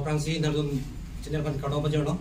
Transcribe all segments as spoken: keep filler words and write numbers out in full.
Aphrangsi nangtum channel aphan kardom pajirlo.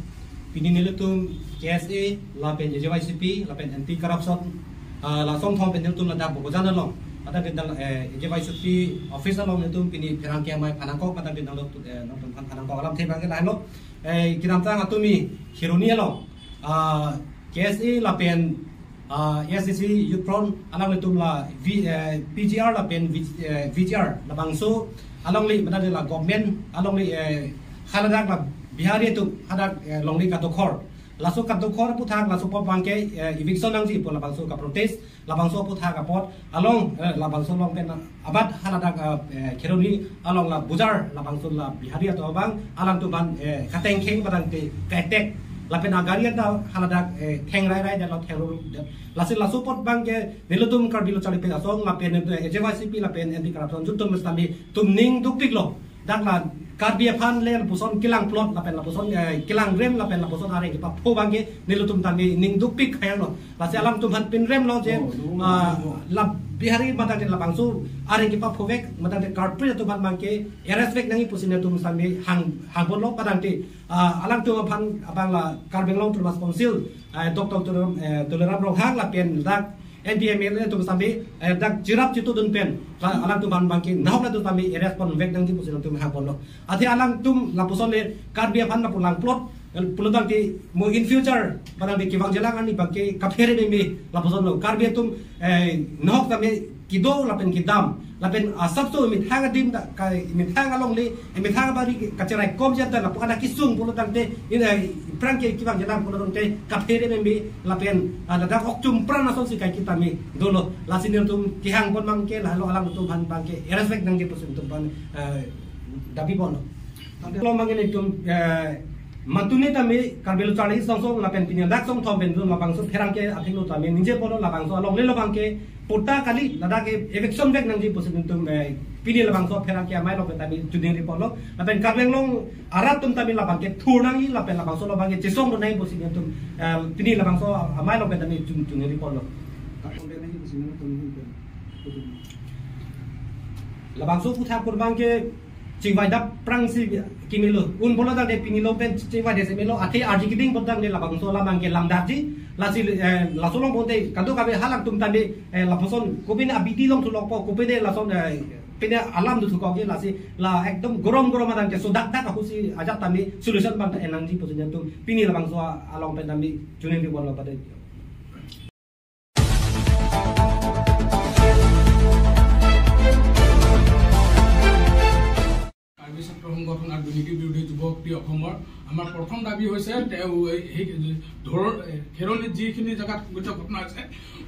Pini nelitum K S A lapen A J Y C P lapen anti corruption, ah, la songthom pen nelitum ladak Bokajan along, ladak di dal, eh, A J Y C P office along nelitum pini pherangke amei phanangkok, ladak di dal, eh, nangtum aphan phanangkok alamthe abangke lahelo. Eh, kedamtang atum i Kheroni along, ah, K S A lapen, ah, A S D C Youth Front alanglitum la V-, eh, P G R lapen V-, eh, V G R labangso alangli, mane la government alangli, eh, haladak la Bihari atum hadak, eh, longri kadokhor. Laso kadokhor aphuthak laso apot abangke, eh, eviction nangji pu labangso kaprotest, labangso aphuthak apot along, eh, labangso along pen abat haladak, eh, eh, Kheroni along la bujar labangso la Bihari atum abang alangtum aphan, eh, katengkheng padangte ka-attack lapen agari anta haladak, eh, theng rai rai detlo, theng ru ru det. Lasi laso apot abangke nelitum Karbi Lo Charlipet Asong lapen, eh, A J Y C P lapen anti corruption atum sitame nelitum ning dukpiklo. Dak la Karbi aphan le lapuson kelangplot lapen lapuson, eh, kelangrem lapen lapuson areng kepapho abangke nelitum tame ning dukpik khayang lo. Lasi alangtum aphan pinremlo je, oh, no, ah, no, no. La Bihari mane labangso areng kepaphovek, mane culprit atum aphan abangke arrest vek nangji pusi nelitum sitame hang, hangponlo padangte, ah, alangtum aphan abang la Karbi Anglong Autonomous Council, ah, Doctor Tuliram, eh, Tuliram Ronghang lapen dak M P M L A atum sitame, eh, dak cherap chetudun pen, la, alangtum aphan abangke nahok latum sitame arrest ponvek nangji pusi nelitum hangponlo. Athe alangtum lapuson le Karbi aphan lapu langplot, eh, pulotangte mo in future padangte kevang jelang arni abangke kaphere meme lapuson lo. Karbi atum, eh, nahok sitame kedo lapen kedam lapen asapso methang adim ta ka methang along le, eh, methang abari kacherai kom jat ta lapu anak kesung pulotangte, in, eh, aphrangke kevang jelang pulotangte kaphere meme lapen, ah, ladak okchum pran asonsi kaiketa me dolo. Lasi nelitum kehangpon abangke lahelo, alangtum aphan abangke arrest vek nangji pusi nelitum aphan, eh, dabi ponlo. Tangte lo abangke nelitum, eh, matune tame Karbi Lo Charli Asong lapen pini dak songthom pen dun labangso pherangke athengno tame ningjeponlo, labangso along lelo abangke patta kali, ladak ke eviction vek nangji pusi nelitum, eh, pini labangso pherangke amei along pen tame choningriponlo. Lapen Karbi Anglong arat atum tame labangke thur nangji lapen labangso along abangke chesongdun nangji pusi nelitum, eh, pini labangso amei along pen tame chon-, choningriponlo. Labangso aphuthak abangke chingvai dap aphrangsi kemelo. Un pulotangte pini along pen chingvai desi melo. Athe arji keding pulotangte labangso alam abangke langdakji. Lasi, eh, laso along pute kadokave halangtum tame, eh, lapuson kopine abidi along thulokpo, kopine lason, eh, pine alam do thukokji, lasi la ekdom gorom gorom abangke sodak dak ahutsi ajat tame solution abang ta en nangji pusi nelitum pini labangso along pen tame choningriponlo pade. Karbi ছাত্ৰ সংগঠন আৰু দুৰ্নীতি বিৰোধী যুৱ শক্তি অসমৰ আমাৰ প্ৰথম দাবী হৈছে তেওঁ এই, সেই ধৰ, খেৰণিত যিখিনি জেগাত সংঘটিত ঘটনা হৈছে,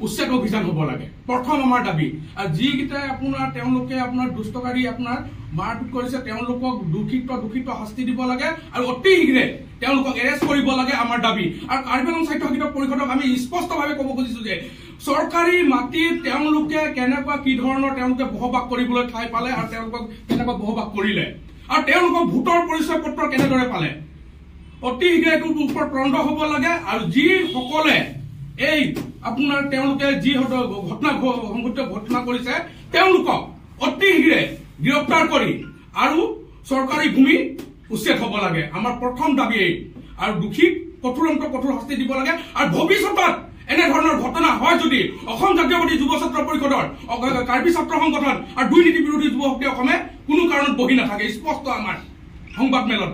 উচ্ছেদ অভিযান হ'ব লাগে, প্ৰথম আমাৰ দাবী। আৰু যিকেইটাই আপোনাৰ, তেওঁলোকে আপোনাৰ দুষ্টকাৰী আপোনাৰ মাৰপিট কৰিছে, তেওঁলোকক দোষীক দোষীক শাস্তি দিব লাগে আৰু অতি শীঘ্ৰে তেওঁলোকক এৰেষ্ট কৰিব লাগে, আমাৰ দাবী। আৰু কাৰ্বি আংলং স্বায়ত্তশাসিত পৰিষদক আমি স্পষ্টভাৱে ক'ব খুজিছো যে চৰকাৰী মাটিত তেওঁলোকে কেনেকুৱা, কি ধৰণৰ তেওঁলোকে বসবাস কৰিবলৈ ঠাই পালে আৰু তেওঁলোকক কেনেকুৱা বসবাস কৰিলে আৰু তেওঁলোকক ভোটৰ পৰিচয় পত্ৰ কেনেদৰে পালে, অতি শীঘ্ৰে এইটোৰ ওপৰত তদন্ত হ'ব লাগে। আৰু যিসকলে এই আপোনাৰ তেওঁলোকে যি হয়তো ঘটনা ঘ-, সংঘটিত ঘটনা কৰিছে, তেওঁলোকক অতি শীঘ্ৰে গ্ৰেপ্তাৰ কৰি আৰু চৰকাৰী ভূমি উচ্ছেদ হ'ব লাগে, আমাৰ প্ৰথম দাবী এই। আৰু দোষীক কঠোৰতকৈ কঠোৰ শাস্তি দিব লাগে। আৰু ভৱিষ্যতত এনেধৰণৰ ঘটনা হয় যদি অসম জাতীয়তাবাদী যুৱ ছাত্ৰ পৰিষদৰ, অ-, কাৰ্বি ছাত্ৰ সংগঠন আৰু দুৰ্নীতি বিৰোধী যুৱ শক্তি অসমে কোনো কাৰণত বহি নাথাকে, স্পষ্ট আমাৰ সংবাদ মেলত।